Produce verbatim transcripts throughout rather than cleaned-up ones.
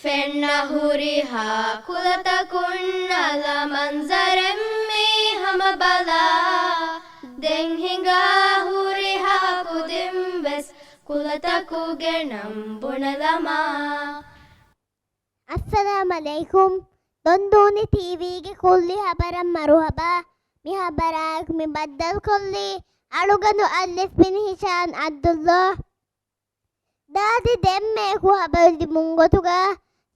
ފެންނަ ހުރިހާ ކުލަތަކުން އަލަ މަންޒަރެއް މީ ހަމަ ބަލާ. ދެން ހިނގާ ހުރިހާ ކުދިން ވެސް ކުލަތަކުގެ ނަން ބުނެލަމާ. އައްސަލާމް ޢަލައިކުމް. ދޮންދޫނި ޓީވީގެ ކުއްލި ހަބަރަށް މަރުޙަބާ. މި ހަބަރާއެކު މި ބައްދަލުކޮށްލީ އަޅުގަނޑު އަލްޔަސްމިން ހިޝާން ޢަބްދުﷲ. ދާދި ދެންމެ އެކު ހަބަރު ދިމުން ގޮތުގަ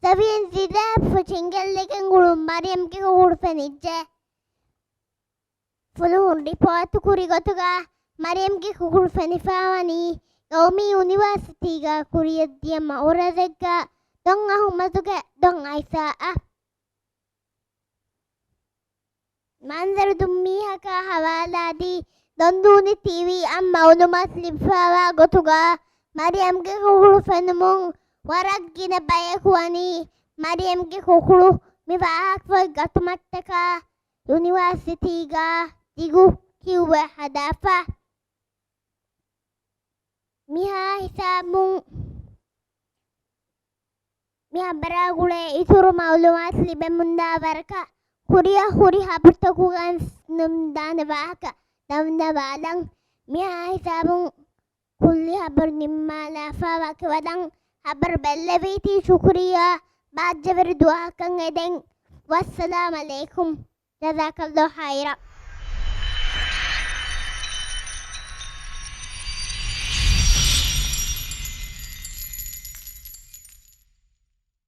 ސަވިޔަން ޒިލޭފު ޗިންގެއްލިގެން ގުޅުން މަރިޔަމްގެ ކުކުޅު ފެނިއްޖެ. ފުލުހުން ރިޕޯޓު ކުރި ގޮތުގަ މަރިޔަމްގެ ކުކުޅު ފެނިފައިވަނީ ގައުމީ ޔުނިވާސިޓީގަ ކުރިޔަށްދިޔަ މައުރަޒެއްގަ ދޮން އަހުމަދުގެ ދޮން އައިސާއަށް. މަންޒަރު ދުން މީހަކާ ހަވާލާދީ ދޮންދޫނި ޓީވީއަށް މައުލޫމާތު ލިބިފައިވާ ގޮތުގަ މަރިޔަމްގެ ކުކުޅު ފެނުމުން ވަރަށް ގިނަ ބަޔަކު ވަނީ މަރިޔަމްގެ ކުކުޅު މި ވާހަކަފޮތް ގަތުމަށްޓަކާ ޔުނިވާސިޓީގަ ދިގު ކިއުއެއް ހަދާފަ. މިހާ ހިސާބުން މި ހަބަރާ ގުޅޭ އިތުރު މައުލޫމާތު ލިބެމުންދާ ވަރަކަށް ކުރިއަށް ހުރި ހަބަރުތަކުގައި ނުންދާނެ ވާހަކަ ދަންނަވާލަން. މިހާ ހިސާބުން ކުއްލި ހަބަރު ނިންމާލާފަ ވަކިވަލަން. ހަބަރު ބެއްލެވީތީ ޝުކުރިއްޔާ. ބާއްޖަވެރި ދުވަހަކަށް އެދެން. ވައްސަލާމް ޢަލައިކުމް. ޖަޒާކަﷲ ޚައިރާ.